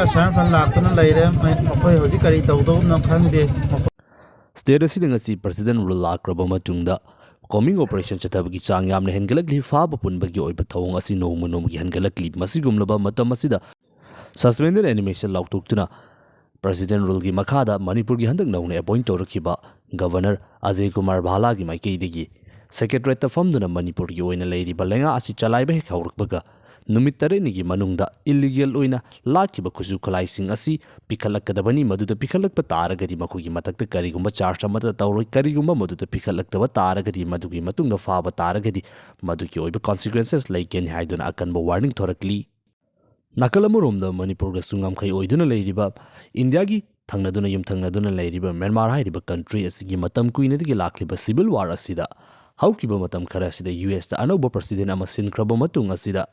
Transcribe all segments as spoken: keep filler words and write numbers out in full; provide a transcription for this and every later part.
Simon ꯂꯥꯛꯇꯨꯅ ꯂꯩꯔꯦ꯫ ꯃꯈꯣꯏ ꯍꯧꯖꯤꯛ ꯀꯔꯤ ꯇꯧꯗꯧꯅꯣ ꯈꯪꯗꯦ꯫ ꯁ꯭ꯇꯦꯠ ꯑꯁꯤꯗ ꯉꯁꯤ ꯄ꯭ꯔꯁꯤꯗꯦꯟ ꯔꯨꯜ ꯂꯥꯛꯈ꯭ꯔꯕ ꯃꯇꯨꯡꯗ ꯀꯣꯝꯕꯤꯡ ꯑꯣꯄꯔꯦꯁꯟ ꯆꯠꯊꯕꯒꯤ ꯆꯥꯡ ꯌꯥꯝꯅ ꯍꯦꯟꯒꯠꯂꯛꯂꯤ꯫ ꯐꯥꯕ ꯄꯨꯟꯕꯒꯤ ꯑꯣꯏꯕ ꯊꯧꯑꯣꯡ ꯑꯁꯤ ꯅꯣꯡꯃ ꯅꯣꯡꯃꯒꯤ ꯍꯦꯟꯒꯠꯂꯛꯂꯤ꯫ ꯃꯁꯤꯒꯨꯝꯂꯕ ꯃꯇꯝ ꯑꯁꯤꯗ ꯁꯁꯄꯦꯟꯗꯦꯗ ꯑꯦꯅꯤꯃꯦꯁꯟ ꯂꯥꯎꯊꯣꯛꯇꯨꯅ ꯄ꯭ꯔꯁꯤꯗꯦꯟ ꯔꯨꯜꯒꯤ ꯃꯈꯥꯗ ꯃꯅꯤꯄꯨꯔꯒꯤ ꯍꯟꯗꯛ ꯅꯧꯅ ꯑꯦꯄꯣꯏꯟꯠ ꯇꯧꯔꯛꯈꯤꯕ ꯒꯕꯔꯅꯔ ꯑꯖꯌ ꯀꯨꯃꯥꯔ ꯚꯥꯂꯥꯒꯤ ꯃꯥꯏꯀꯩꯗꯒꯤ ꯁꯦꯀ꯭ꯔꯦꯇꯔꯤꯌꯦꯠꯇ ꯐꯝꯗꯨꯅ ꯃꯅꯤꯄꯨꯔꯒꯤ ꯑꯣꯏꯅ ꯂꯩꯔꯤꯕ ꯂꯩꯉꯥꯛ ꯑꯁꯤ ꯆꯂꯥꯏꯕ ꯍꯦꯛ ꯍꯧꯔꯛꯄꯒ ꯅꯨꯃꯤꯠ ꯇꯔꯦꯠꯅꯤꯒꯤ ꯃꯅꯨꯡꯗ ꯏꯜꯂꯤꯒꯦꯜ ꯑꯣꯏꯅ ꯂꯥꯛꯈꯤꯕ ꯈꯨꯠꯁꯨ ꯈꯨꯠꯂꯥꯏꯁꯤꯡ ꯑꯁꯤ ꯄꯤꯈꯠꯂꯛꯀꯗꯕꯅꯤ꯫ ꯃꯗꯨꯗ ꯄꯤꯈꯠꯂꯛꯄ ꯇꯥꯔꯒꯗꯤ ꯃꯈꯣꯏꯒꯤ ꯃꯊꯛꯇ ꯀꯔꯤꯒꯨꯝꯕ ꯆꯥꯔꯖ ꯑꯃꯠꯇ ꯇꯧꯔꯣꯏ꯫ ꯀꯔꯤꯒꯨꯝꯕ ꯃꯗꯨꯗ ꯄꯤꯈꯠꯂꯛꯇꯕ ꯇꯥꯔꯒꯗꯤ, ꯃꯗꯨꯒꯤ ꯃꯇꯨꯡꯗ ꯐꯥꯕ ꯇꯥꯔꯒꯗꯤ ꯃꯗꯨꯒꯤ ꯑꯣꯏꯕ ꯀꯣꯟꯁꯤꯀ꯭ꯋꯦꯟꯁꯦꯁ ꯂꯩꯒꯅꯤ ꯍꯥꯏꯗꯨꯅ ꯑꯀꯟꯕ ꯋꯥꯔꯅꯤꯡ ꯊꯣꯔꯛꯂꯤ꯫ ꯅꯥꯀꯜ ꯑꯃꯔꯣꯝꯗ ꯃꯅꯤꯄꯨꯔꯒꯁꯨ ꯉꯝꯈꯩ ꯑꯣꯏꯗꯨꯅ ꯂꯩꯔꯤꯕ, ꯏꯟꯗꯤꯌꯥꯒꯤ ꯊꯪꯅꯗꯨꯅ ꯌꯨꯝꯊꯪꯅꯗꯨꯅ ꯂꯩꯔꯤꯕ ꯃ꯭ꯌꯥꯟꯃꯥꯔ ꯍꯥꯏꯔꯤꯕ ꯀꯟꯇ꯭ꯔꯤ ꯑꯁꯤꯒꯤ ꯃꯇꯝ ꯀꯨꯏꯅꯗꯒꯤ ꯂꯥꯛꯂꯤꯕ ꯁꯤꯚꯤꯜ ꯋꯥꯔ ꯑꯁꯤꯗ ꯍꯧꯈꯤꯕ ꯃꯇꯝ ꯈꯔ ꯑꯁꯤꯗ ꯌꯨ ꯑꯦꯁꯇ ꯑꯅꯧꯕ ꯄ꯭ꯔꯁꯤꯗꯦꯟ ꯑꯃ ꯁꯤꯟꯈ꯭ꯔꯕ ꯃꯇꯨꯡ ꯑꯁꯤꯗ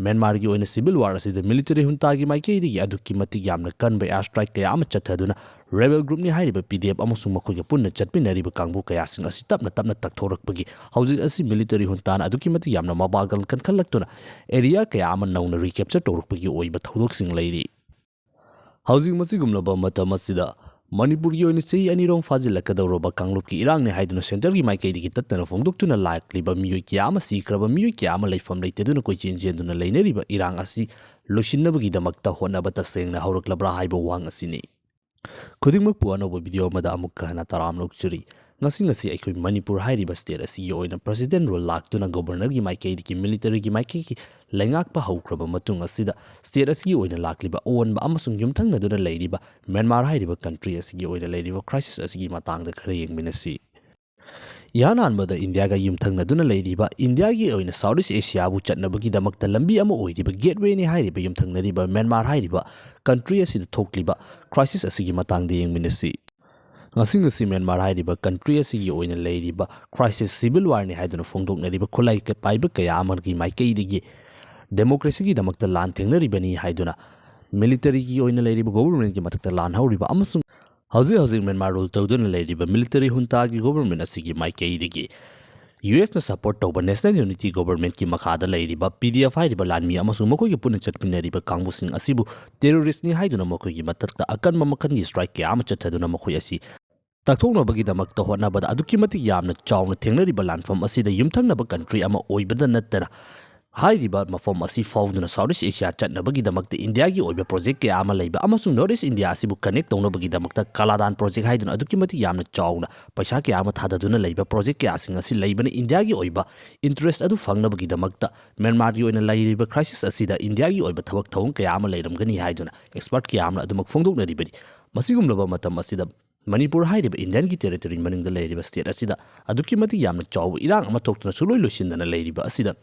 ꯃ꯭ꯌꯥꯟꯃꯥꯔꯒꯤ ꯑꯣꯏꯅ ꯁꯤꯚꯤꯜ ꯋꯥꯔ ꯑꯁꯤꯗ ꯃꯤꯂꯤꯇꯔꯤ ꯍꯨꯟꯇꯥꯒꯤ ꯃꯥꯏꯀꯩꯗꯒꯤ ꯑꯗꯨꯛꯀꯤ ꯃꯇꯤꯛ ꯌꯥꯝꯅ ꯀꯟꯕ ꯑꯦꯌꯔ ꯁ꯭ꯇ꯭ꯔꯥꯏꯛ ꯀꯌꯥ ꯑꯃ ꯆꯠꯊꯗꯨꯅ ꯔꯦꯕꯦꯜ ꯒ꯭ꯔꯨꯞꯅꯤ ꯍꯥꯏꯔꯤꯕ ꯄꯤ ꯗꯤ ꯑꯦꯐ ꯑꯃꯁꯨꯡ ꯃꯈꯣꯏꯒ ꯄꯨꯟꯅ ꯆꯠꯃꯤꯟꯅꯔꯤꯕ ꯀꯥꯡꯕꯨ ꯀꯌꯥꯁꯤꯡ ꯑꯁꯤ ꯇꯞꯅ ꯇꯞꯅ ꯇꯛꯊꯣꯔꯛꯄꯒꯤ ꯍꯧꯖꯤꯛ ꯑꯁꯤ ꯃꯤꯂꯤꯇꯔꯤ ꯍꯨꯟꯇꯥꯅ ꯑꯗꯨꯛꯀꯤ ꯃꯇꯤꯛ ꯌꯥꯝꯅ ꯃꯄꯥꯡꯒꯜ ꯀꯟꯈꯠꯂꯛꯇꯨꯅ ꯑꯦꯔꯤꯌꯥ ꯀꯌꯥ ꯑꯃ ꯅꯧꯅ ꯔꯤꯀꯦꯞꯆꯔ ꯇꯧꯔꯛꯄꯒꯤ ꯑꯣꯏꯕ ꯊꯧꯗꯣꯛꯁꯤꯡ ꯂꯩꯔꯤ꯫ ꯍꯧꯖꯤꯛ ꯃꯁꯤꯒꯨꯝꯂꯕ ꯃꯇꯝ ꯑꯁꯤꯗ ꯃꯅꯤꯄꯨꯔꯒꯤ ꯑꯣꯏꯅ ꯆꯍꯤ ꯑꯅꯤꯔꯣꯝ ꯐꯥꯖꯤꯜꯂꯛꯀꯗꯧꯔꯕ ꯀꯥꯡꯂꯨꯞꯀꯤ ꯏꯔꯥꯡꯅꯤ ꯍꯥꯏꯗꯨꯅ ꯁꯦꯟꯇꯔꯒꯤ ꯃꯥꯏꯀꯩꯗꯒꯤ ꯇꯠꯇꯅ ꯐꯣꯡꯗꯣꯛꯇꯨꯅ ꯂꯥꯛꯂꯤꯕ ꯃꯤꯑꯣꯏ ꯀꯌꯥ ꯑꯃ ꯁꯤꯈ꯭ꯔꯕ, ꯃꯤꯑꯣꯏ ꯀꯌꯥ ꯑꯃ ꯂꯩꯐꯝ ꯂꯩꯇꯗꯨꯅ ꯀꯣꯏꯆꯦꯟ ꯆꯦꯟꯗꯨꯅ ꯂꯩꯅꯔꯤꯕ ꯏꯔꯥꯡ ꯑꯁꯤ ꯂꯣꯏꯁꯤꯟꯅꯕꯒꯤꯗꯃꯛꯇ ꯍꯣꯠꯅꯕ ꯇꯁꯦꯡꯅ ꯍꯧꯔꯛꯂꯕ꯭ꯔꯥ ꯍꯥꯏꯕ ꯋꯥꯍꯪ ꯑꯁꯤꯅꯤ꯫ ꯈꯨꯗꯤꯡꯃꯛꯄꯨ ꯑꯅꯧꯕ ꯚꯤꯗꯤꯑꯣ ꯑꯃꯗ ꯑꯃꯨꯛꯀ ꯍꯟꯅ ꯇꯔꯥꯝꯅ ꯑꯣꯛꯆꯔꯤ꯫ ꯉꯁꯤ ꯉꯁꯤ ꯑꯩꯈꯣꯏ ꯃꯅꯤꯄꯨꯔ ꯍꯥꯏꯔꯤꯕ ꯁ꯭ꯇꯦꯠ ꯑꯁꯤꯒꯤ ꯑꯣꯏꯅ ꯄ꯭ꯔꯁꯤꯗꯦꯟ ꯔꯨꯜ ꯂꯥꯛꯇꯨꯅ ꯒꯣꯕꯔꯅꯔꯒꯤ ꯃꯥꯏꯀꯩꯗꯒꯤ ꯃꯤꯂꯤꯇꯔꯤꯒꯤ ꯃꯥꯏꯀꯩꯒꯤ ꯂꯩꯉꯥꯛꯄ ꯍꯧꯈ꯭ꯔꯕ ꯃꯇꯨꯡ ꯑꯁꯤꯗ ꯁ꯭ꯇꯦꯠ ꯑꯁꯤꯒꯤ ꯑꯣꯏꯅ ꯂꯥꯛꯂꯤꯕ ꯑꯑꯣꯟꯕ ꯑꯃꯁꯨꯡ ꯌꯨꯝꯊꯪꯅꯗꯨꯅ ꯂꯩꯔꯤꯕ ꯃ꯭ꯌꯥꯟꯃꯥꯔ ꯍꯥꯏꯔꯤꯕ ꯀꯟꯇ꯭ꯔꯤ ꯑꯁꯤꯒꯤ ꯑꯣꯏꯅ ꯂꯩꯔꯤꯕ ꯀ꯭ꯔꯥꯏꯁꯤꯁ ꯑꯁꯤꯒꯤ ꯃꯇꯥꯡꯗ ꯈꯔ ꯌꯦꯡꯃꯤꯟꯅꯁꯤ꯫ ꯏꯍꯥꯟ ꯍꯥꯟꯕꯗ ꯏꯟꯗꯤꯌꯥꯒ ꯌꯨꯝꯊꯪꯅꯗꯨꯅ ꯂꯩꯔꯤꯕ, ꯏꯟꯗꯤꯌꯥꯒꯤ ꯑꯣꯏꯅ ꯁꯥꯎꯠ ꯏꯁ ꯑꯦꯁꯤꯌꯥꯕꯨ ꯆꯠꯅꯕꯒꯤꯗꯃꯛꯇ ꯂꯝꯕꯤ ꯑꯃ ꯑꯣꯏꯔꯤꯕ ꯒꯦꯠꯋꯦꯅꯤ ꯍꯥꯏꯔꯤꯕ ꯌꯨꯝꯊꯪꯅꯔꯤꯕ ꯃ꯭ꯌꯥꯟꯃꯥꯔ ꯍꯥꯏꯔꯤꯕ ꯀꯟꯇ꯭ꯔꯤ ꯑꯁꯤꯗ ꯊꯣꯛꯂꯤꯕ ꯀ꯭ꯔꯥꯏꯁꯤꯁ ꯑꯁꯤꯒꯤ ꯃꯇꯥꯡꯗ ꯌꯦꯡꯃꯤꯟꯅꯁꯤ꯫ ꯉꯁꯤ ꯉꯁꯤ ꯃ꯭ꯌꯥꯟꯃꯥꯔ ꯍꯥꯏꯔꯤꯕ ꯀꯟꯇ꯭ꯔꯤ ꯑꯁꯤꯒꯤ ꯑꯣꯏꯅ ꯂꯩꯔꯤꯕ ꯀ꯭ꯔꯥꯏꯁꯤꯁ ꯁꯤꯚꯤꯜ ꯋꯥꯔꯅꯤ ꯍꯥꯏꯗꯨꯅ ꯐꯣꯡꯗꯣꯛꯅꯔꯤꯕ ꯈꯨꯠꯂꯥꯏ ꯄꯥꯏꯕ ꯀꯌꯥ ꯑꯃꯒꯤ ꯃꯥꯏꯀꯩꯗꯒꯤ ꯗꯦꯃꯣꯀ꯭ꯔꯦꯁꯤꯒꯤꯗꯃꯛꯇ ꯂꯥꯟ ꯊꯦꯡꯅꯔꯤꯕꯅꯤ ꯍꯥꯏꯗꯨꯅ ꯃꯤꯂꯤꯇꯔꯤꯒꯤ ꯑꯣꯏꯅ ꯂꯩꯔꯤꯕ ꯒꯣꯕꯔꯃꯦꯟꯒꯤ ꯃꯊꯛꯇ ꯂꯥꯟ ꯍꯧꯔꯤꯕ ꯑꯃꯁꯨꯡ ꯍꯧꯖꯤꯛ ꯍꯧꯖꯤꯛ ꯃ꯭ꯌꯥꯟꯃꯥꯔ ꯔꯨꯜ ꯇꯧꯗꯨꯅ ꯂꯩꯔꯤꯕ ꯃꯤꯂꯤꯇꯔꯤ ꯍꯨꯟꯇꯥꯒꯤ ꯒꯣꯕꯔꯃꯦꯟ ꯑꯁꯤꯒꯤ ꯃꯥꯏꯀꯩꯗꯒꯤ ꯌꯨ ꯑꯦꯁꯅ ꯁꯄꯣꯔꯠ ꯇꯧꯕ National Unity Governmentꯀꯤ ꯃꯈꯥꯗ ꯂꯩꯔꯤꯕ P D F ꯍꯥꯏꯔꯤꯕ ꯂꯥꯟꯃꯤ ꯑꯃꯁꯨꯡ ꯃꯈꯣꯏꯒ ꯄꯨꯟꯅ ꯆꯠꯃꯤꯟꯅꯔꯤꯕ ꯀꯥꯡꯕꯨꯁꯤꯡ ꯑꯁꯤꯕꯨ terroristꯅꯤ ꯍꯥꯏꯗꯨꯅ ꯃꯈꯣꯏꯒꯤ ꯃꯊꯛꯇ ꯑꯀꯟꯕ ꯃꯈꯜꯒꯤ strike ꯀꯌꯥ ꯑꯃ ꯆꯠꯊꯗꯨꯅ ꯃꯈꯣꯏ ꯑꯁꯤ ꯇꯛꯊꯣꯛꯅꯕꯒꯤꯗꯃꯛꯇ ꯍꯣꯠꯅꯕꯗ ꯑꯗꯨꯛꯀꯤ ꯃꯇꯤꯛ ꯌꯥꯝꯅ ꯆꯥꯎꯅ ꯊꯦꯡꯅꯔꯤꯕ ꯂꯥꯟꯐꯝ ꯑꯁꯤꯗ ꯌꯨꯝꯊꯪꯅꯕ country ꯑꯃ ꯑꯣꯏꯕꯗ ꯅꯠꯇꯅ ꯍꯥꯏꯔꯤꯕ ꯃꯐꯝ ꯑꯁꯤ ꯐꯥꯎꯗꯨꯅ South East Asia ꯆꯠꯅꯕꯒꯤꯗꯃꯛꯇ ꯏꯟꯗꯤꯌꯥꯒꯤ ꯑꯣꯏꯕ project ꯀꯌꯥ ꯑꯃ ꯂꯩꯕ ꯑꯃꯁꯨꯡ North East India ꯑꯁꯤꯕꯨ connect ꯇꯧꯅꯕꯒꯤꯗꯃꯛꯇ ꯀꯂꯥꯗꯥꯟ project ꯍꯥꯏꯗꯨꯅ ꯑꯗꯨꯛꯀꯤ ꯃꯇꯤꯛ ꯌꯥꯝꯅ ꯆꯥꯎꯅ ꯄꯩꯁꯥ ꯀꯌꯥ ꯑꯃ ꯊꯥꯗꯗꯨꯅ ꯂꯩꯕ project ꯀꯌꯥꯁꯤꯡ ꯑꯁꯤ ꯂꯩꯕꯅ ꯏꯟꯗꯤꯌꯥꯒꯤ ꯑꯣꯏꯕ interest ꯑꯗꯨ ꯐꯪꯅꯕꯒꯤꯗꯃꯛꯇ ꯃ꯭ꯌꯥꯟꯃꯥꯔꯒꯤ ꯑꯣꯏꯅ ꯂꯩꯔꯤꯕ crisis ꯑꯁꯤꯗ ꯏꯟꯗꯤꯌꯥꯒꯤ ꯑꯣꯏꯕ ꯊꯕꯛ ꯊꯧꯑꯣꯡ ꯀꯌꯥ ꯑꯃ ꯂꯩꯔꯝꯒꯅꯤ ꯍꯥꯏꯗꯨꯅ expert ꯀꯌꯥ ꯑꯃꯅ ꯑꯗꯨꯃꯛ ꯐꯣꯡꯗꯣꯛꯅꯔꯤꯕꯅꯤ꯫ ꯃꯁꯤꯒꯨꯝꯂꯕ ꯃꯇꯝ ꯑꯁꯤꯗ ꯃꯅꯤꯄꯨꯔ ꯍꯥꯏꯔꯤꯕ ꯏꯟꯗꯤꯌꯥꯟꯒꯤ territory ꯃꯅꯨꯡꯗ ꯂꯩꯔꯤꯕ state ꯑꯁꯤꯗ ꯑꯗꯨꯛꯀꯤ ꯃꯇꯤꯛ ꯌꯥꯝꯅ ꯆꯥꯎꯕ ꯏꯔꯥꯡ ꯑꯃ ꯊꯣꯛꯇꯨꯅ ꯁꯨꯡꯂꯣꯏ ꯂꯣꯏꯁꯤꯟꯗꯅ ꯂꯩꯔꯤꯕ ꯑꯁꯤꯗ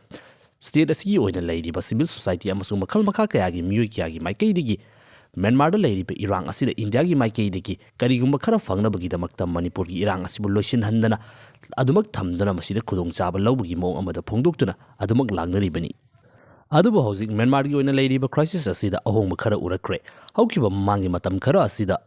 state ꯑꯁꯤꯒꯤ ꯑꯣꯏꯅ ꯂꯩꯔꯤꯕ civil society ꯑꯃꯁꯨꯡ ꯃꯈꯜ ꯃꯈꯥ ꯀꯌꯥꯒꯤ ꯃꯤꯑꯣꯏ ꯀꯌꯥꯒꯤ ꯃꯥꯏꯀꯩꯗꯒꯤ ꯃ꯭ꯌꯥꯟꯃꯥꯔꯗ ꯂꯩꯔꯤꯕ ꯏꯔꯥꯡ ꯑꯁꯤꯗ ꯏꯟꯗꯤꯌꯥꯒꯤ ꯃꯥꯏꯀꯩꯗꯒꯤ ꯀꯔꯤꯒꯨꯝꯕ ꯈꯔ ꯐꯪꯅꯕꯒꯤꯗꯃꯛꯇ ꯃꯅꯤꯄꯨꯔꯒꯤ ꯏꯔꯥꯡ ꯑꯁꯤꯕꯨ ꯂꯣꯏꯁꯤꯟꯍꯟꯗꯅ ꯑꯗꯨꯃꯛ ꯊꯝꯗꯨꯅ ꯃꯁꯤꯗ ꯈꯨꯗꯣꯡꯆꯥꯕ ꯂꯧꯕꯒꯤ ꯃꯑꯣꯡ ꯑꯃꯗ ꯐꯣꯡꯗꯣꯛꯇꯨꯅ ꯑꯗꯨꯃꯛ ꯂꯥꯡꯅꯔꯤꯕꯅꯤ꯫ ꯑꯗꯨꯕꯨ ꯍꯧꯖꯤꯛ ꯃ꯭ꯌꯥꯟꯃꯥꯔꯒꯤ ꯑꯣꯏꯅ ꯂꯩꯔꯤꯕ crisis ꯑꯁꯤꯗ ꯑꯍꯣꯡꯕ ꯈꯔ ꯎꯔꯛꯈ꯭ꯔꯦ꯫ ꯍꯧꯈꯤꯕ ꯃꯃꯥꯡꯒꯤ ꯃꯇꯝ ꯈꯔ ꯑꯁꯤꯗ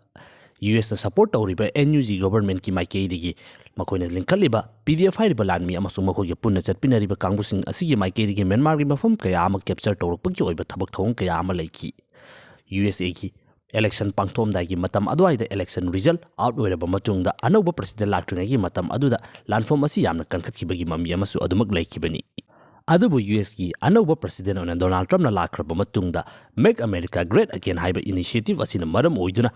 ꯌꯨ ꯑꯦꯁꯅ support ꯇꯧꯔꯤꯕ N U G governmentꯀꯤ ꯃꯥꯏꯀꯩꯗꯒꯤ ꯃꯈꯣꯏꯅ ꯂꯤꯡꯈꯠꯂꯤꯕ P D F ꯍꯥꯏꯔꯤꯕ ꯂꯥꯟꯃꯤ ꯑꯃꯁꯨꯡ ꯃꯈꯣꯏꯒ ꯄꯨꯟꯅ ꯆꯠꯃꯤꯟꯅꯔꯤꯕ ꯀꯥꯡꯕꯨꯁꯤꯡ ꯑꯁꯤꯒꯤ ꯃꯥꯏꯀꯩꯗꯒꯤ ꯃ꯭ꯌꯥꯟꯃꯥꯔꯒꯤ ꯃꯐꯝ ꯀꯌꯥ ꯑꯃ capture ꯇꯧꯔꯛꯄꯒꯤ ꯑꯣꯏꯕ ꯊꯕꯛ ꯊꯧꯑꯣꯡ ꯀꯌꯥ ꯑꯃ ꯂꯩꯈꯤ꯫ U S Aꯒꯤ election ꯄꯥꯡꯊꯣꯛꯑꯝꯗꯥꯏꯒꯤ ꯃꯇꯝ ꯑꯗꯨꯋꯥꯏꯗ election result out ꯑꯣꯏꯔꯕ ꯃꯇꯨꯡꯗ ꯑꯅꯧꯕ president ꯂꯥꯛꯇ꯭ꯔꯤꯉꯩꯒꯤ ꯃꯇꯝ ꯑꯗꯨꯗ ꯂꯥꯟꯐꯝ ꯑꯁꯤ ꯌꯥꯝꯅ ꯀꯟꯈꯠꯈꯤꯕꯒꯤ ꯃꯃꯤ ꯑꯃꯁꯨ ꯑꯗꯨꯃꯛ ꯂꯩꯈꯤꯕꯅꯤ꯫ ꯑꯗꯨꯕꯨ U S ꯀꯤ ꯑꯅꯧꯕ president ꯑꯣꯏꯅ ꯗꯣꯅꯥꯜꯗ ꯇ꯭ꯔꯝꯞꯅ ꯂꯥꯛꯈ꯭ꯔꯕ ꯃꯇꯨꯡꯗ Make America Great Again ꯍꯥꯏꯕ initiative ꯑꯁꯤꯅ ꯃꯔꯝ ꯑꯣꯏꯗꯨꯅ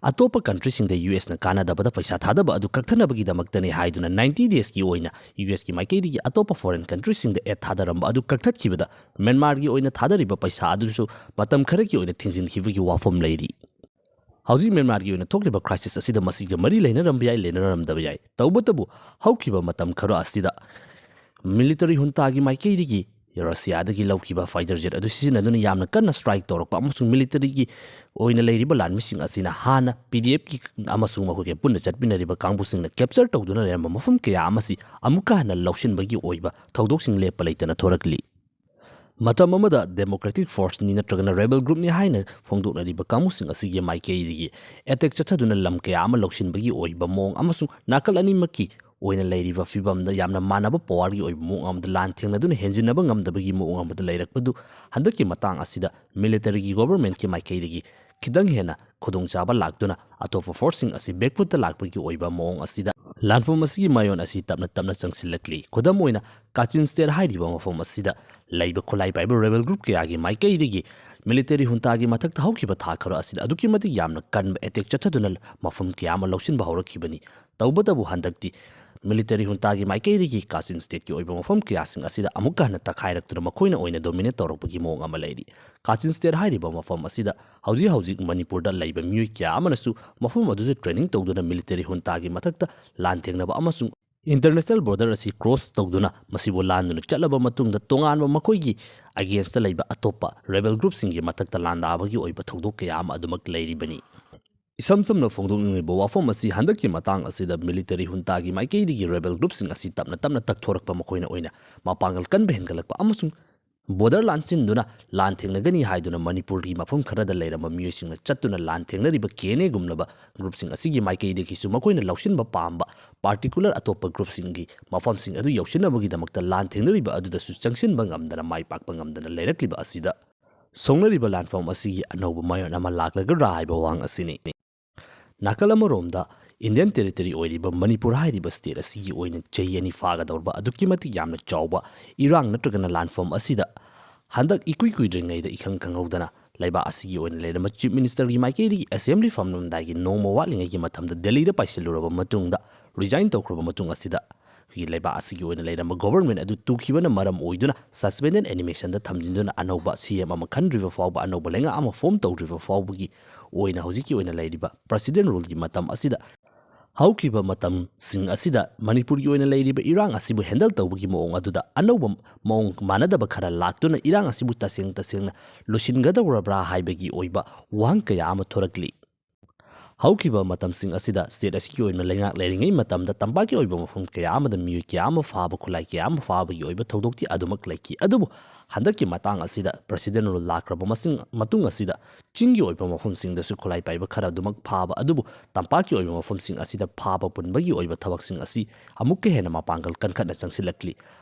ꯑꯇꯣꯞꯄ countryꯁꯤꯡꯗ U S ꯅ ꯀꯥꯟꯅꯗꯕꯗ ꯄꯩꯁꯥ ꯊꯥꯗꯕ ꯑꯗꯨ ꯀꯛꯊꯅꯕꯒꯤꯗꯃꯛꯇꯅꯤ ꯍꯥꯏꯗꯨꯅ ninety daysꯀꯤ ꯑꯣꯏꯅ U S ꯀꯤ ꯃꯥꯏꯀꯩꯗꯒꯤ ꯑꯇꯣꯞꯄ foreign countryꯁꯤꯡꯗ aid ꯊꯥꯗꯔꯝꯕ ꯑꯗꯨ ꯀꯛꯊꯠꯈꯤꯕꯗ ꯃ꯭ꯌꯥꯟꯃꯥꯔꯒꯤ ꯑꯣꯏꯅ ꯊꯥꯗꯔꯤꯕ ꯄꯩꯁꯥ ꯑꯗꯨꯁꯨ ꯃꯇꯝ ꯈꯔꯒꯤ ꯑꯣꯏꯅ ꯊꯤꯡꯖꯤꯟꯈꯤꯕꯒꯤ ꯋꯥꯐꯝ ꯂꯩꯔꯤ꯫ ꯍꯧꯖꯤꯛ ꯃ꯭ꯌꯥꯟꯃꯥꯔꯒꯤ ꯑꯣꯏꯅ ꯊꯣꯛꯂꯤꯕ crisis ꯑꯁꯤꯗ ꯃꯁꯤꯒ ꯃꯔꯤ ꯂꯩꯅꯔꯝꯕ ꯌꯥꯏ, ꯂꯩꯅꯔꯝꯗꯕ ꯌꯥꯏ꯫ ꯇꯧꯕꯇꯕꯨ ꯍꯧꯈꯤꯕ ꯃꯇꯝ ꯈꯔ ꯑꯁꯤꯗ military juntaꯒꯤ ꯃꯥꯏꯀꯩꯗꯒꯤ ꯔꯁꯤꯌꯥꯗꯒꯤ ꯂꯧꯈꯤꯕ fighter jet ꯑꯗꯨ ꯁꯤꯖꯤꯟꯅꯗꯨꯅ ꯌꯥꯝꯅ ꯀꯟꯅ strike ꯇꯧꯔꯛꯄ ꯑꯃꯁꯨꯡ militaryꯒꯤ ꯑꯣꯏꯅ ꯂꯩꯔꯤꯕ ꯂꯥꯟꯃꯤꯁꯤꯡ ꯑꯁꯤꯅ ꯍꯥꯟꯅ P D Fꯀꯤ ꯑꯃꯁꯨꯡ ꯃꯈꯣꯏꯒ ꯄꯨꯟꯅ ꯆꯠꯃꯤꯟꯅꯔꯤꯕ ꯀꯥꯡꯕꯨꯁꯤꯡꯅ capture ꯇꯧꯗꯨꯅ ꯂꯩꯔꯝꯕ ꯃꯐꯝ ꯀꯌꯥ ꯑꯃꯁꯤ ꯑꯃꯨꯛꯀ ꯍꯟꯅ ꯂꯧꯁꯤꯟꯕꯒꯤ ꯑꯣꯏꯕ ꯊꯧꯗꯣꯛꯁꯤꯡ ꯂꯦꯞꯄ ꯂꯩꯇꯅ ꯊꯣꯔꯛꯂꯤ꯫ ꯃꯇꯝ ꯑꯃꯗ democratic forceꯅꯤ ꯅꯠꯇ꯭ꯔꯒꯅ rebel groupꯅꯤ ꯍꯥꯏꯅ ꯐꯣꯡꯗꯣꯛꯅꯔꯤꯕ ꯀꯥꯡꯕꯨꯁꯤꯡ ꯑꯁꯤꯒꯤ ꯃꯥꯏꯀꯩꯗꯒꯤ attack ꯆꯠꯊꯗꯨꯅ ꯂꯝ ꯀꯌꯥ ꯑꯃ ꯂꯧꯁꯤꯟꯕꯒꯤ ꯑꯣꯏꯕ ꯃꯑꯣꯡ ꯑꯃꯁꯨꯡ ꯅꯥꯀꯜ ꯑꯅꯤꯃꯛꯀꯤ ꯑꯣꯏꯅ ꯂꯩꯔꯤꯕ ꯐꯤꯕꯝꯗ ꯌꯥꯝꯅ ꯃꯥꯟꯅꯕ ꯄꯋꯥꯔꯒꯤ ꯑꯣꯏꯕ ꯃꯑꯣꯡ ꯑꯃꯗ ꯂꯥꯟ ꯊꯦꯡꯅꯗꯨꯅ ꯍꯦꯟꯖꯤꯟꯅꯕ ꯉꯝꯗꯕꯒꯤ ꯃꯑꯣꯡ ꯑꯃꯗ ꯂꯩꯔꯛꯄꯗꯨ ꯍꯟꯗꯛꯀꯤ ꯃꯇꯥꯡ ꯑꯁꯤꯗ ꯃꯤꯂꯤꯇꯔꯤꯒꯤ ꯒꯣꯚꯔꯟꯃꯦꯟꯠꯀꯤ ꯃꯥꯏꯀꯩꯗꯒꯤ ꯈꯤꯇꯪ ꯍꯦꯟꯅ ꯈꯨꯗꯣꯡꯆꯥꯕ ꯂꯥꯛꯇꯨꯅ ꯑꯇꯣꯞꯄ ꯐꯣꯔꯁꯁꯤꯡ ꯑꯁꯤ ꯕꯦꯛꯐꯨꯠꯇ ꯂꯥꯛꯄꯒꯤ ꯑꯣꯏꯕ ꯃꯑꯣꯡ ꯑꯁꯤꯗ ꯂꯥꯟꯐꯝ ꯑꯁꯤꯒꯤ ꯃꯥꯌꯣꯟ ꯑꯁꯤ ꯇꯞꯅ ꯇꯞꯅ ꯆꯪꯁꯤꯜꯂꯛꯂꯤ꯫ ꯈꯨꯗꯝ ꯑꯣꯏꯅ ꯀꯥꯆꯤꯟ ꯁ꯭ꯇꯦꯠ ꯍꯥꯏꯔꯤꯕ ꯃꯐꯝ ꯑꯁꯤꯗ ꯂꯩꯕ ꯈꯨꯠꯂꯥꯏ ꯄꯥꯏꯕ ꯔꯦꯕꯦꯜ ꯒ꯭ꯔꯨꯞ ꯀꯌꯥꯒꯤ ꯃꯥꯏꯀꯩꯗꯒꯤ ꯃꯤꯂꯤꯇꯔꯤ ꯍꯨꯟꯇꯥꯒꯤ ꯃꯊꯛꯇ ꯍꯧꯈꯤꯕ ꯊꯥ ꯈꯔ ꯑꯁꯤꯗ ꯑꯗꯨꯛꯀꯤ ꯃꯇꯤꯛ ꯌꯥꯝꯅ ꯀꯟꯕ ꯑꯦꯇꯦꯛ ꯆꯠꯊꯗꯨꯅ ꯃꯐꯝ ꯀꯌꯥ ꯑꯃ ꯂꯧꯁꯤꯟꯕ ꯍꯧꯔꯛꯈꯤꯕꯅꯤ꯫ ꯇꯧꯕꯇꯕꯨ ꯍꯟꯗꯛꯇꯤ ꯃꯤꯂꯤꯇꯔꯤ ꯍꯨꯟꯇꯥꯒꯤ ꯃꯥꯏꯀꯩꯗꯒꯤ ꯀꯥꯆꯤꯟ ꯁ꯭ꯇꯦꯠꯀꯤ ꯑꯣꯏꯕ ꯃꯐꯝ ꯀꯌꯥꯁꯤꯡ ꯑꯁꯤꯗ ꯑꯃꯨꯛꯀ ꯍꯟꯅ ꯇꯛꯈꯥꯏꯔꯛꯇꯨꯅ ꯃꯈꯣꯏꯅ ꯑꯣꯏꯅ ꯗꯣꯃꯤꯅꯦꯠ ꯇꯧꯔꯛꯄꯒꯤ ꯃꯑꯣꯡ ꯑꯃ ꯂꯩꯔꯤ꯫ ꯀꯥꯆꯤꯟ ꯁ꯭ꯇꯦꯠ ꯍꯥꯏꯔꯤꯕ ꯃꯐꯝ ꯑꯁꯤꯗ ꯍꯧꯖꯤꯛ ꯍꯧꯖꯤꯛ ꯃꯅꯤꯄꯨꯔꯗ ꯂꯩꯕ ꯃꯤꯑꯣꯏ ꯀꯌꯥ ꯑꯃꯅꯁꯨ ꯃꯐꯝ ꯑꯗꯨꯗ ꯇ꯭ꯔꯦꯅꯤꯡ ꯇꯧꯗꯨꯅ ꯃꯤꯂꯤꯇꯔꯤ ꯍꯨꯟꯇꯥꯒꯤ ꯃꯊꯛꯇ ꯂꯥꯟ ꯊꯦꯡꯅꯕ ꯑꯃꯁꯨꯡ ꯏꯟꯇꯔꯅꯦꯁꯅꯦꯜ ꯕꯣꯔꯗꯔ ꯑꯁꯤ ꯀ꯭ꯔꯣꯁ ꯇꯧꯗꯨꯅ ꯃꯁꯤꯕꯨ ꯂꯥꯟꯗꯨꯅ ꯆꯠꯂꯕ ꯃꯇꯨꯡꯗ ꯇꯣꯉꯥꯟꯕ ꯃꯈꯣꯏꯒꯤ ꯑꯒꯦꯟꯁꯇ ꯂꯩꯕ ꯑꯇꯣꯞꯄ ꯔꯦꯕꯦꯜ ꯒ꯭ꯔꯨꯞꯁꯤꯡꯒꯤ ꯃꯊꯛꯇ ꯂꯥꯟꯗꯥꯕꯒꯤ ꯑꯣꯏꯕ ꯊꯧꯗꯣꯛ ꯀꯌꯥ ꯑꯃ ꯑꯗꯨꯃꯛ ꯂꯩꯔꯤꯕꯅꯤ꯫ ꯏꯁꯝ ꯁꯝꯅ ꯐꯣꯡꯗꯣꯛꯅꯤꯡꯂꯤꯕ ꯋꯥꯐꯝ ꯑꯁꯤ ꯍꯟꯗꯛꯀꯤ ꯃꯇꯥꯡ ꯑꯁꯤꯗ ꯃꯤꯂꯤꯇꯔꯤ ꯍꯨꯟꯇꯥꯒꯤ ꯃꯥꯏꯀꯩꯗꯒꯤ ꯔꯦꯕꯦꯜ ꯒ꯭ꯔꯨꯞꯁꯤꯡ ꯑꯁꯤ ꯇꯞꯅ ꯇꯞꯅ ꯇꯛꯊꯣꯔꯛꯄ, ꯃꯈꯣꯏꯅ ꯑꯣꯏꯅ ꯃꯄꯥꯡꯒꯜ ꯀꯟꯕ ꯍꯦꯟꯒꯠꯂꯛꯄ ꯑꯃꯁꯨꯡ ꯕꯣꯔꯗꯔ ꯂꯥꯟꯁꯤꯟꯗꯨꯅ ꯂꯥꯟ ꯊꯦꯡꯅꯒꯅꯤ ꯍꯥꯏꯗꯨꯅ ꯃꯅꯤꯄꯨꯔꯒꯤ ꯃꯐꯝ ꯈꯔꯗ ꯂꯩꯔꯝꯕ ꯃꯤꯑꯣꯏꯁꯤꯡꯅ ꯆꯠꯇꯨꯅ ꯂꯥꯟ ꯊꯦꯡꯅꯔꯤꯕ ꯀꯦ ꯑꯦꯟ ꯑꯦꯒꯨꯝꯂꯕ ꯒ꯭ꯔꯨꯞꯁꯤꯡ ꯑꯁꯤꯒꯤ ꯃꯥꯏꯀꯩꯗꯒꯤꯁꯨ ꯃꯈꯣꯏꯅ ꯂꯧꯁꯤꯟꯕ ꯄꯥꯝꯕ ꯄꯥꯔꯇꯤꯀꯨꯂꯔ ꯑꯇꯣꯞꯄ ꯒ꯭ꯔꯨꯞꯁꯤꯡꯒꯤ ꯃꯐꯝꯁꯤꯡ ꯑꯗꯨ ꯌꯧꯁꯤꯟꯅꯕꯒꯤꯗꯃꯛꯇ ꯂꯥꯟ ꯊꯦꯡꯅꯔꯤꯕ ꯑꯗꯨꯗꯁꯨ ꯆꯪꯁꯤꯟꯕ ꯉꯝꯗꯅ ꯃꯥꯏ ꯄꯥꯛꯄ ꯉꯝꯗꯅ ꯂꯩꯔꯛꯂꯤꯕ ꯑꯁꯤꯗ ꯁꯣꯛꯅꯔꯤꯕ ꯂꯥꯟꯐꯝ ꯑꯁꯤꯒꯤ ꯑꯅꯧꯕ ꯃꯥꯌꯣꯟ ꯑꯃ ꯂꯥꯛꯂꯒꯗ꯭ꯔꯥ ꯍꯥꯏꯕ ꯋꯥꯍꯪ ꯑꯁꯤꯅꯤ꯫ ꯅꯥꯀꯜ ꯑꯃꯔꯣꯝꯗ ꯏꯟꯗꯤꯌꯟ ꯇꯦꯔꯤꯇꯣꯔꯤ ꯑꯣꯏꯔꯤꯕ ꯃꯅꯤꯄꯨꯔ ꯍꯥꯏꯔꯤꯕ ꯁ꯭ꯇꯦꯠ ꯑꯁꯤꯒꯤ ꯑꯣꯏꯅ ꯆꯍꯤ ꯑꯅꯤ ꯐꯥꯒꯗꯧꯔꯕ ꯑꯗꯨꯛꯀꯤ ꯃꯇꯤꯛ ꯌꯥꯝꯅ ꯆꯥꯎꯕ ꯏꯔꯥꯡ ꯅꯠꯇ꯭ꯔꯒꯅ ꯂꯥꯟꯐꯝ ꯑꯁꯤꯗ ꯍꯟꯗꯛ ꯏꯀꯨꯏ ꯀꯨꯏꯗ꯭ꯔꯤꯉꯩꯗ ꯏꯈꯪ ꯈꯪꯍꯧꯗꯅ ꯂꯩꯕꯥꯛ ꯑꯁꯤꯒꯤ ꯑꯣꯏꯅ ꯂꯩꯔꯝꯕ ꯆꯤꯐ ꯃꯤꯅꯤꯁꯇꯔꯒꯤ ꯃꯥꯏꯀꯩꯗꯒꯤ ꯑꯦꯁꯦꯝꯕ꯭ꯂꯤ ꯐꯝꯂꯝꯗꯥꯏꯒꯤ ꯅꯣꯡꯃ ꯋꯥꯠꯂꯤꯉꯩꯒꯤ ꯃꯇꯝꯗ ꯗꯦꯜꯂꯤꯗ ꯄꯥꯏꯁꯤꯜꯂꯨꯔꯕ ꯃꯇꯨꯡꯗ, ꯔꯤꯖꯥꯏꯟ ꯇꯧꯈ꯭ꯔꯕ ꯃꯇꯨꯡ ꯑꯁꯤꯗ ꯑꯩꯈꯣꯏꯒꯤ ꯂꯩꯕꯥꯛ ꯑꯁꯤꯒꯤ ꯑꯣꯏꯅ ꯂꯩꯔꯝꯕ ꯒꯣꯚꯔꯟꯃꯦꯟꯠ ꯑꯗꯨ ꯇꯨꯈꯤꯕꯅ ꯃꯔꯝ ꯑꯣꯏꯗꯨꯅ ꯁꯁꯄꯦꯟꯗꯦꯗ ꯑꯦꯅꯤꯃꯦꯁꯟꯗ ꯊꯝꯖꯤꯟꯗꯨꯅ ꯑꯅꯧꯕ ꯁꯤ ꯑꯦꯝ ꯑꯃ ꯈꯟꯗ꯭ꯔꯤꯕ ꯐꯥꯎꯕ, ꯑꯅꯧꯕ ꯂꯩꯉꯥꯛ ꯑꯃ ꯐꯣꯔꯝ ꯇꯧꯗ꯭ꯔꯤꯕ ꯐꯥꯎꯕꯒꯤ ꯑꯣꯏꯅ ꯍꯧꯖꯤꯛꯀꯤ ꯑꯣꯏꯅ ꯂꯩꯔꯤꯕ ꯄ꯭ꯔꯁꯤꯗꯦꯟ ꯔꯨꯜꯒꯤ ꯃꯇꯝ ꯑꯁꯤꯗ, ꯍꯧꯈꯤꯕ ꯃꯇꯝꯁꯤꯡ ꯑꯁꯤꯗ ꯃꯅꯤꯄꯨꯔꯒꯤ ꯑꯣꯏꯅ ꯂꯩꯔꯤꯕ ꯏꯔꯥꯡ ꯑꯁꯤꯕꯨ ꯍꯦꯟꯗꯜ ꯇꯧꯕꯒꯤ ꯃꯑꯣꯡ ꯑꯗꯨꯗ ꯑꯅꯧꯕ ꯃꯑꯣꯡ ꯃꯥꯟꯅꯗꯕ ꯈꯔ ꯂꯥꯛꯇꯨꯅ ꯏꯔꯥꯡ ꯑꯁꯤꯕꯨ ꯇꯁꯦꯡ ꯇꯁꯦꯡꯅ ꯂꯣꯏꯁꯤꯟꯒꯗꯧꯔꯕ꯭ꯔꯥ ꯍꯥꯏꯕꯒꯤ ꯑꯣꯏꯕ ꯋꯥꯍꯪ ꯀꯌꯥ ꯑꯃ ꯊꯣꯔꯛꯂꯤ꯫ ꯍꯧꯈꯤꯕ ꯃꯇꯝꯁꯤꯡ ꯑꯁꯤꯗ ꯁ꯭ꯇꯦꯠ ꯑꯁꯤꯒꯤ ꯑꯣꯏꯅ ꯂꯩꯉꯥꯛ ꯂꯩꯔꯤꯉꯩ ꯃꯇꯝꯗ ꯇꯝꯄꯥꯛꯀꯤ ꯑꯣꯏꯕ ꯃꯐꯝ ꯀꯌꯥ ꯑꯃꯗ ꯃꯤꯑꯣꯏ ꯀꯌꯥ ꯑꯃ ꯐꯥꯕ, ꯈꯨꯠꯂꯥꯏ ꯀꯌꯥ ꯑꯃ ꯐꯥꯕꯒꯤ ꯑꯣꯏꯕ ꯊꯧꯗꯣꯛꯇꯤ ꯑꯗꯨꯃꯛ ꯂꯩꯈꯤ꯫ ꯑꯗꯨꯕꯨ ꯍꯟꯗꯛꯀꯤ ꯃꯇꯥꯡ ꯑꯁꯤꯗ ꯄ꯭ꯔꯦꯁꯤꯗꯦꯟ ꯔꯨꯜ ꯂꯥꯛꯈ꯭ꯔꯕ ꯃꯁꯤꯡ-, ꯃꯇꯨꯡ ꯑꯁꯤꯗ ꯆꯤꯡꯒꯤ ꯑꯣꯏꯕ ꯃꯐꯝꯁꯤꯡꯗꯁꯨ ꯈꯨꯠꯂꯥꯏ ꯄꯥꯏꯕ ꯈꯔ ꯑꯗꯨꯃꯛ ꯐꯥꯕ, ꯑꯗꯨꯕꯨ ꯇꯝꯄꯥꯛꯀꯤ ꯑꯣꯏꯕ ꯃꯐꯝꯁꯤꯡ ꯑꯁꯤꯗ ꯐꯥꯕ ꯄꯨꯟꯕꯒꯤ ꯑꯣꯏꯕ ꯊꯕꯛꯁꯤꯡ ꯑꯁꯤ ꯑꯃꯨꯛꯀ ꯍꯦꯟꯅ ꯃꯄꯥꯡꯒꯜ ꯀꯟꯈꯠꯅ ꯆꯪꯁꯤꯜꯂꯛꯂꯤ꯫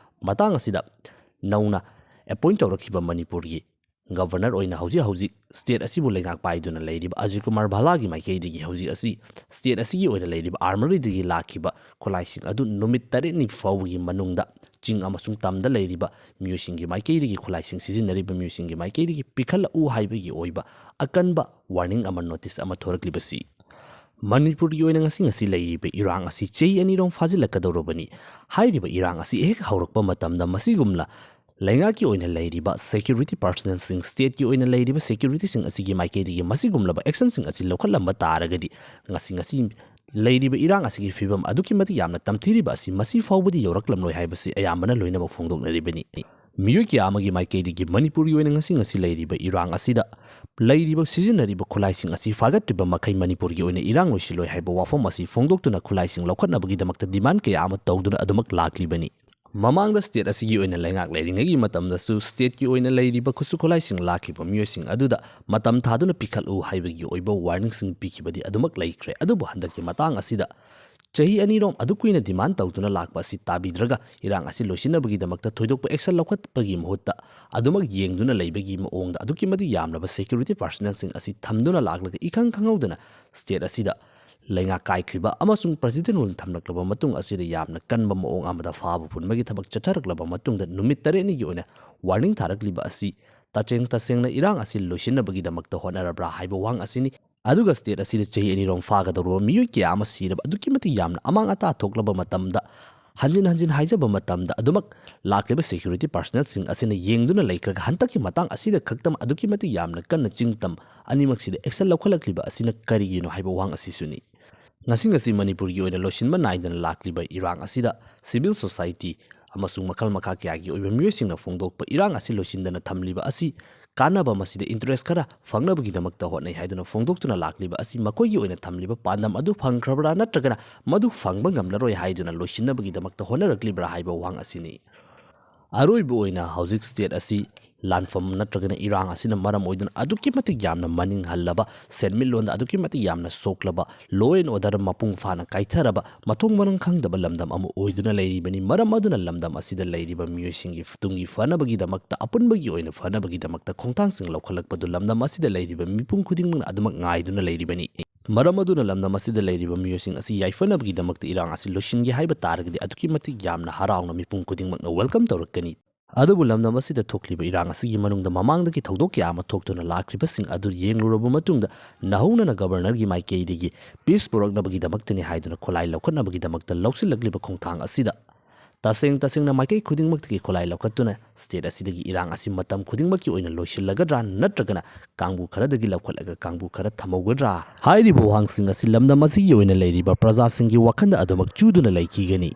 ꯃꯇꯥꯡ ꯑꯁꯤꯗ ꯅꯧꯅ ꯑꯦꯄꯣꯏꯟ ꯇꯧꯔꯛꯈꯤꯕ ꯃꯅꯤꯄꯨꯔꯒꯤ ꯒꯚꯔꯅꯔ ꯑꯣꯏꯅ ꯍꯧꯖꯤꯛ ꯍꯧꯖꯤꯛ ꯁ꯭ꯇꯦꯠ ꯑꯁꯤꯕꯨ ꯂꯩꯉꯥꯛ ꯄꯥꯏꯗꯨꯅ ꯂꯩꯔꯤꯕ ꯑꯖꯤꯠ ꯀꯨꯃꯥꯔ ꯚꯜꯂꯥꯒꯤ ꯃꯥꯏꯀꯩꯗꯒꯤ ꯍꯧꯖꯤꯛ ꯑꯁꯤ ꯁ꯭ꯇꯦꯠ ꯑꯁꯤꯒꯤ ꯑꯣꯏꯅ ꯂꯩꯔꯤꯕ ꯑꯥꯔꯃꯔꯤꯗꯒꯤ ꯂꯥꯛꯈꯤꯕ ꯈꯨꯠꯂꯥꯏꯁꯤꯡ ꯑꯗꯨ ꯅꯨꯃꯤꯠ ꯇꯔꯦꯠꯅꯤ ꯐꯥꯎꯕꯒꯤ ꯃꯅꯨꯡꯗ ꯆꯤꯡ ꯑꯃꯁꯨꯡ ꯇꯝꯗ ꯂꯩꯔꯤꯕ ꯃꯤꯑꯣꯏꯁꯤꯡꯒꯤ ꯃꯥꯏꯀꯩꯗꯒꯤ, ꯈꯨꯠꯂꯥꯏꯁꯤꯡ ꯁꯤꯖꯤꯟꯅꯔꯤꯕ ꯃꯤꯑꯣꯏꯁꯤꯡꯒꯤ ꯃꯥꯏꯀꯩꯗꯒꯤ ꯄꯤꯈꯠꯂꯛꯎ ꯍꯥꯏꯕꯒꯤ ꯑꯣꯏꯕ ꯑꯀꯟꯕ ꯋꯥꯔꯅꯤꯡ ꯑꯃ, ꯅꯣꯇꯤꯁ ꯑꯃ ꯊꯣꯔꯛꯂꯤꯕꯁꯤ꯫ ꯃꯅꯤꯄꯨꯔꯒꯤ ꯑꯣꯏꯅ ꯉꯁꯤ ꯉꯁꯤ ꯂꯩꯔꯤꯕ ꯏꯔꯥꯡ ꯑꯁꯤ ꯆꯍꯤ ꯑꯅꯤꯔꯣꯝ ꯐꯥꯖꯤꯜꯂꯛꯀꯗꯧꯔꯕꯅꯤ꯫ ꯍꯥꯏꯔꯤꯕ ꯏꯔꯥꯡ ꯑꯁꯤ ꯍꯦꯛ ꯍꯧꯔꯛꯄ ꯃꯇꯝꯗ ꯃꯁꯤꯒꯨꯝꯅ ꯂꯩꯉꯥꯛꯀꯤ ꯑꯣꯏꯅ ꯂꯩꯔꯤꯕ ꯁꯦꯀ꯭ꯌꯨꯔꯤꯇꯤ ꯄꯥꯔꯁꯅꯦꯜꯁꯤꯡ, ꯁ꯭ꯇꯦꯠꯀꯤ ꯑꯣꯏꯅ ꯂꯩꯔꯤꯕ ꯁꯦꯀ꯭ꯌꯨꯔꯤꯇꯤꯁꯤꯡ ꯑꯁꯤꯒꯤ ꯃꯥꯏꯀꯩꯗꯒꯤ ꯃꯁꯤꯒꯨꯝꯂꯕ ꯑꯦꯛꯁꯟꯁꯤꯡ ꯑꯁꯤ ꯂꯧꯈꯠꯂꯝꯕ ꯇꯥꯔꯒꯗꯤ ꯉꯁꯤ ꯉꯁꯤ ꯂꯩꯔꯤꯕ ꯏꯔꯥꯡ ꯑꯁꯤꯒꯤ ꯐꯤꯕꯝ ꯑꯗꯨꯛꯀꯤ ꯃꯇꯤꯛ ꯌꯥꯝꯅ ꯇꯝꯊꯤꯔꯤꯕ ꯑꯁꯤ ꯃꯁꯤ ꯐꯥꯎꯕꯗꯤ ꯌꯧꯔꯛꯂꯝꯂꯣꯏ ꯍꯥꯏꯕꯁꯤ ꯑꯌꯥꯝꯕꯅ ꯂꯣꯏꯅꯃꯛ ꯐꯣꯡꯗꯣꯛꯅꯔꯤꯕꯅꯤ꯫ ꯃꯤꯑꯣꯏ ꯀꯌꯥ ꯑꯃꯒꯤ ꯃꯥꯏꯀꯩꯗꯒꯤ ꯃꯅꯤꯄꯨꯔꯒꯤ ꯑꯣꯏꯅ ꯉꯁꯤ ꯉꯁꯤ ꯂꯩꯔꯤꯕ ꯏꯔꯥꯡ ꯑꯁꯤꯗ ꯂꯩꯔꯤꯕ, ꯁꯤꯖꯤꯟꯅꯔꯤꯕ ꯈꯨꯠꯂꯥꯏꯁꯤꯡ ꯑꯁꯤ ꯐꯥꯒꯠꯇ꯭ꯔꯤꯕ ꯃꯈꯩ ꯃꯅꯤꯄꯨꯔꯒꯤ ꯑꯣꯏꯅ ꯏꯔꯥꯡ ꯂꯣꯏꯁꯤꯜꯂꯣꯏ ꯍꯥꯏꯕ ꯋꯥꯐꯝ ꯑꯁꯤ ꯐꯣꯡꯗꯣꯛꯇꯨꯅ ꯈꯨꯠꯂꯥꯏꯁꯤꯡ ꯂꯧꯈꯠꯅꯕꯒꯤꯗꯃꯛꯇ ꯗꯤꯃꯥꯟ ꯀꯌꯥ ꯑꯃ ꯇꯧꯗꯨꯅ ꯑꯗꯨꯃꯛ ꯂꯥꯛꯂꯤꯕꯅꯤ꯫ ꯃꯃꯥꯡꯗ ꯁ꯭ꯇꯦꯠ ꯑꯁꯤꯒꯤ ꯑꯣꯏꯅ ꯂꯩꯉꯥꯛ ꯂꯩꯔꯤꯉꯩꯒꯤ ꯃꯇꯝꯗꯁꯨ ꯁ꯭ꯇꯦꯠꯀꯤ ꯑꯣꯏꯅ ꯂꯩꯔꯤꯕ ꯈꯨꯠꯁꯨ ꯈꯨꯠꯂꯥꯏꯁꯤꯡ ꯂꯥꯛꯈꯤꯕ ꯃꯤꯑꯣꯏꯁꯤꯡ ꯑꯗꯨꯗ ꯃꯇꯝ ꯊꯥꯗꯨꯅ ꯄꯤꯈꯠꯂꯨ ꯍꯥꯏꯕꯒꯤ ꯑꯣꯏꯕ ꯋꯥꯔꯅꯤꯡꯁꯤꯡ ꯄꯤꯈꯤꯕꯗꯤ ꯑꯗꯨꯃꯛ ꯂꯩꯈ꯭ꯔꯦ꯫ ꯑꯗꯨꯕꯨ ꯍꯟꯗꯛꯀꯤ ꯃꯇꯥꯡ ꯑꯁꯤꯗ ꯆꯍꯤ ꯑꯅꯤꯔꯣꯝ ꯑꯗꯨꯛ ꯀꯨꯏꯅ ꯗꯤꯃꯥꯟ ꯇꯧꯗꯨꯅ ꯂꯥꯛꯄ ꯑꯁꯤ ꯇꯥꯕꯤꯗ꯭ꯔꯒ ꯏꯔꯥꯡ ꯑꯁꯤ ꯂꯣꯏꯁꯤꯟꯅꯕꯒꯤꯗꯃꯛꯇ ꯊꯣꯏꯗꯣꯛꯄ ꯑꯦꯛꯁꯟ ꯂꯧꯈꯠꯄꯒꯤ ꯃꯍꯨꯠꯇ ꯑꯗꯨꯃꯛ ꯌꯦꯡꯗꯨꯅ ꯂꯩꯕꯒꯤ ꯃꯑꯣꯡꯗ ꯑꯗꯨꯛꯀꯤ ꯃꯇꯤꯛ ꯌꯥꯝꯂꯕ ꯁꯦꯀ꯭ꯌꯨꯔꯤꯇꯤ ꯄꯥꯔꯁꯅꯦꯜꯁꯤꯡ ꯑꯁꯤ ꯊꯝꯗꯨꯅ ꯂꯥꯛꯂꯒ ꯏꯈꯪ ꯈꯪꯍꯧꯗꯅ ꯁ꯭ꯇꯦꯠ ꯑꯁꯤꯗ ꯂꯩꯉꯥꯛ ꯀꯥꯏꯈ꯭ꯔꯤꯕ ꯑꯃꯁꯨꯡ ꯄ꯭ꯔꯦꯁꯤꯗꯦꯟ ꯔꯨꯜ ꯊꯝꯂꯛꯂꯕ ꯃꯇꯨꯡ ꯑꯁꯤꯗ ꯌꯥꯝꯅ ꯀꯟꯕ ꯃꯑꯣꯡ ꯑꯃꯗ ꯐꯥꯕ ꯄꯨꯟꯕꯒꯤ ꯊꯕꯛ ꯆꯠꯊꯔꯛꯂꯕ ꯃꯇꯨꯡꯗ ꯅꯨꯃꯤꯠ ꯇꯔꯦꯠꯅꯤꯒꯤ ꯑꯣꯏꯅ ꯋꯥꯔꯅꯤꯡ ꯊꯥꯔꯛꯂꯤꯕ ꯑꯁꯤ ꯇꯁꯦꯡ ꯇꯁꯦꯡꯅ ꯏꯔꯥꯡ ꯑꯁꯤ ꯂꯣꯏꯁꯤꯟꯅꯕꯒꯤꯗꯃꯛꯇ ꯍꯣꯠꯅꯔꯕ꯭ꯔꯥ ꯍꯥꯏꯕ ꯋꯥꯍꯪ ꯑꯁꯤꯅꯤ꯫ ꯑꯗꯨꯒ ꯁ꯭ꯇꯦꯠ ꯑꯁꯤꯗ ꯆꯍꯤ ꯑꯅꯤꯔꯣꯝ ꯐꯥꯒꯗꯧꯔꯕ ꯃꯤꯑꯣꯏ ꯀꯌꯥ ꯑꯃ ꯁꯤꯔꯕ, ꯑꯗꯨꯛꯀꯤ ꯃꯇꯤꯛ ꯌꯥꯝꯅ ꯑꯃꯥꯡ ꯑꯇꯥ ꯊꯣꯛꯂꯕ ꯃꯇꯝꯗ ꯍꯟꯖꯤꯟ ꯍꯟꯖꯤꯟ ꯍꯥꯏꯖꯕ ꯃꯇꯝꯗ ꯑꯗꯨꯃꯛ ꯂꯥꯛꯂꯤꯕ ꯁꯦꯀ꯭ꯌꯨꯔꯤꯇꯤ ꯄꯥꯔꯁꯅꯦꯜꯁꯤꯡ ꯑꯁꯤꯅ ꯌꯦꯡꯗꯨꯅ ꯂꯩꯈ꯭ꯔꯒ ꯍꯟꯗꯛꯀꯤ ꯃꯇꯥꯡ ꯑꯁꯤꯗ ꯈꯛꯇꯃꯛ ꯑꯗꯨꯛꯀꯤ ꯃꯇꯤꯛ ꯌꯥꯝꯅ ꯀꯟꯅ ꯆꯤꯡ ꯇꯝ ꯑꯅꯤꯃꯛꯁꯤꯗ ꯑꯦꯛꯁꯟ ꯂꯧꯈꯠꯂꯛꯂꯤꯕ ꯑꯁꯤꯅ ꯀꯔꯤꯒꯤꯅꯣ ꯍꯥꯏꯕ ꯋꯥꯍꯪ ꯑꯁꯤꯁꯨꯅꯤ꯫ ꯉꯁꯤ ꯉꯁꯤ ꯃꯅꯤꯄꯨꯔꯒꯤ ꯑꯣꯏꯅ ꯂꯣꯏꯁꯤꯟꯕ ꯅꯥꯏꯗꯅ ꯂꯥꯛꯂꯤꯕ ꯏꯔꯥꯡ ꯑꯁꯤꯗ ꯁꯤꯚꯤꯜ ꯁꯣꯁꯥꯏꯇꯤ ꯑꯃꯁꯨꯡ ꯃꯈꯜ ꯃꯈꯥ ꯀꯌꯥꯒꯤ ꯑꯣꯏꯕ ꯃꯤꯑꯣꯏꯁꯤꯡꯅ ꯐꯣꯡꯗꯣꯛꯄ ꯏꯔꯥꯡ ꯑꯁꯤ ꯂꯣꯏꯁꯤꯟꯗꯅ ꯊꯝꯂꯤꯕ ꯑꯁꯤ ꯀꯥꯟꯅꯕ, ꯃꯁꯤꯗ ꯏꯟꯇꯔꯦꯁ ꯈꯔ ꯐꯪꯅꯕꯒꯤꯗꯃꯛꯇ ꯍꯣꯠꯅꯩ ꯍꯥꯏꯗꯨꯅ ꯐꯣꯡꯗꯣꯛꯇꯨꯅ ꯂꯥꯛꯂꯤꯕ ꯑꯁꯤ ꯃꯈꯣꯏꯒꯤ ꯑꯣꯏꯅ ꯊꯝꯂꯤꯕ ꯄꯥꯟꯗꯝ ꯑꯗꯨ ꯐꯪꯈ꯭ꯔꯕ꯭ꯔꯥ ꯅꯠꯇ꯭ꯔꯒꯅ ꯃꯗꯨ ꯐꯪꯕ ꯉꯝꯂꯔꯣꯏ ꯍꯥꯏꯗꯨꯅ ꯂꯣꯏꯁꯤꯟꯅꯕꯒꯤꯗꯃꯛꯇ ꯍꯣꯠꯅꯔꯛꯂꯤꯕ꯭ꯔꯥ ꯍꯥꯏꯕ ꯋꯥꯍꯪ ꯑꯁꯤꯅꯤ꯫ ꯑꯔꯣꯏꯕ ꯑꯣꯏꯅ ꯍꯧꯖꯤꯛ ꯁ꯭ꯇꯦꯠ ꯑꯁꯤ ꯂꯥꯟꯐꯝ ꯅꯠꯇ꯭ꯔꯒꯅ ꯏꯔꯥꯡ ꯑꯁꯤꯅ ꯃꯔꯝ ꯑꯣꯏꯗꯨꯅ ꯑꯗꯨꯛꯀꯤ ꯃꯇꯤꯛ ꯌꯥꯝꯅ ꯃꯅꯤꯡ ꯍꯜꯂꯕ, ꯁꯦꯟꯃꯤꯠꯂꯣꯟꯗ ꯑꯗꯨꯛꯀꯤ ꯃꯇꯤꯛ ꯌꯥꯝꯅ ꯁꯣꯛꯂꯕ, law and order ꯃꯄꯨꯡ ꯐꯥꯅ ꯀꯥꯏꯊꯔꯕ, ꯃꯊꯣꯡ ꯃꯔꯝ ꯈꯪꯗꯕ ꯂꯝꯗꯝ ꯑꯃ ꯑꯣꯏꯗꯨꯅ ꯂꯩꯔꯤꯕꯅꯤ꯫ ꯃꯔꯝ ꯑꯗꯨꯅ ꯂꯝꯗꯝ ꯑꯁꯤꯗ ꯂꯩꯔꯤꯕ ꯃꯤꯑꯣꯏꯁꯤꯡꯒꯤ ꯇꯨꯡꯒꯤ ꯐꯅꯕꯒꯤꯗꯃꯛꯇ, ꯑꯄꯨꯟꯕꯒꯤ ꯑꯣꯏꯅ ꯐꯅꯕꯒꯤꯗꯃꯛꯇ ꯈꯣꯡꯊꯥꯡꯁꯤꯡ ꯂꯧꯈꯠꯂꯛꯄꯗꯨ ꯂꯝꯗꯝ ꯑꯁꯤꯗ ꯂꯩꯔꯤꯕ ꯃꯤꯄꯨꯝ ꯈꯨꯗꯤꯡꯃꯛꯅ ꯑꯗꯨꯃꯛ ꯉꯥꯏꯗꯨꯅ ꯂꯩꯔꯤꯕꯅꯤ꯫ ꯃꯔꯝ ꯑꯗꯨꯅ ꯂꯝꯗꯝ ꯑꯁꯤꯗ ꯂꯩꯔꯤꯕ ꯃꯤꯑꯣꯏꯁꯤꯡ ꯑꯁꯤ ꯌꯥꯏꯐꯅꯕꯒꯤꯗꯃꯛꯇ ꯏꯔꯥꯡ ꯑꯁꯤ ꯂꯣꯏꯁꯤꯟꯒꯦ ꯍꯥꯏꯕ ꯇꯥꯔꯒꯗꯤ ꯑꯗꯨꯛꯀꯤ ꯃꯇꯤꯛ ꯌꯥꯝꯅ ꯍꯔꯥꯎꯅ ꯃꯤꯄꯨꯝ ꯈꯨꯗꯤꯡꯃꯛꯅ welcome ꯇꯧꯔꯛꯀꯅꯤ꯫ ꯑꯗꯨꯕꯨ ꯂꯝꯗꯝ ꯑꯁꯤꯗ ꯊꯣꯛꯂꯤꯕ ꯏꯔꯥꯡ ꯑꯁꯤꯒꯤ ꯃꯅꯨꯡꯗ ꯃꯃꯥꯡꯗꯒꯤ ꯊꯧꯗꯣꯛ ꯀꯌꯥ ꯑꯃ ꯊꯣꯛꯇꯨꯅ ꯂꯥꯛꯈ꯭ꯔꯤꯕꯁꯤꯡ ꯑꯗꯨ ꯌꯦꯡꯂꯨꯔꯕ ꯃꯇꯨꯡꯗ, ꯅꯧꯍꯧꯅꯅ ꯒꯕꯔꯅꯔꯒꯤ ꯃꯥꯏꯀꯩꯗꯒꯤ ꯄꯤꯁ ꯄꯨꯔꯛꯅꯕꯒꯤꯗꯃꯛꯇꯅꯤ ꯍꯥꯏꯗꯨꯅ ꯈꯣꯂꯥꯏ ꯂꯧꯈꯠꯅꯕꯒꯤꯗꯃꯛꯇ ꯂꯧꯁꯤꯜꯂꯛꯂꯤꯕ ꯈꯣꯡꯊꯥꯡ ꯑꯁꯤꯗ, ꯇꯁꯦꯡ ꯇꯁꯦꯡꯅ ꯃꯥꯏꯀꯩ ꯈꯨꯗꯤꯡꯃꯛꯇꯒꯤ ꯈꯣꯂꯥꯏ ꯂꯧꯈꯠꯇꯨꯅ ꯁ꯭ꯇꯦꯠ ꯑꯁꯤꯗꯒꯤ ꯏꯔꯥꯡ ꯑꯁꯤ ꯃꯇꯝ ꯈꯨꯗꯤꯡꯃꯛꯀꯤ ꯑꯣꯏꯅ ꯂꯣꯏꯁꯤꯜꯂꯒꯗ꯭ꯔꯥ ꯅꯠꯇ꯭ꯔꯒꯅ ꯀꯥꯡꯕꯨ ꯈꯔꯗꯒꯤ ꯂꯧꯈꯠꯂꯒ ꯀꯥꯡꯕꯨ ꯈꯔ ꯊꯝꯍꯧꯒꯗ꯭ꯔꯥ ꯍꯥꯏꯔꯤꯕ ꯋꯥꯍꯪꯁꯤꯡ ꯑꯁꯤ ꯂꯝꯗꯝ ꯑꯁꯤꯒꯤ ꯑꯣꯏꯅ ꯂꯩꯔꯤꯕ ꯄ꯭ꯔꯖꯥꯁꯤꯡꯒꯤ ꯋꯥꯈꯜꯗ ꯑꯗꯨꯃꯛ ꯆꯨꯗꯨꯅ ꯂꯩꯈꯤꯒꯅꯤ꯫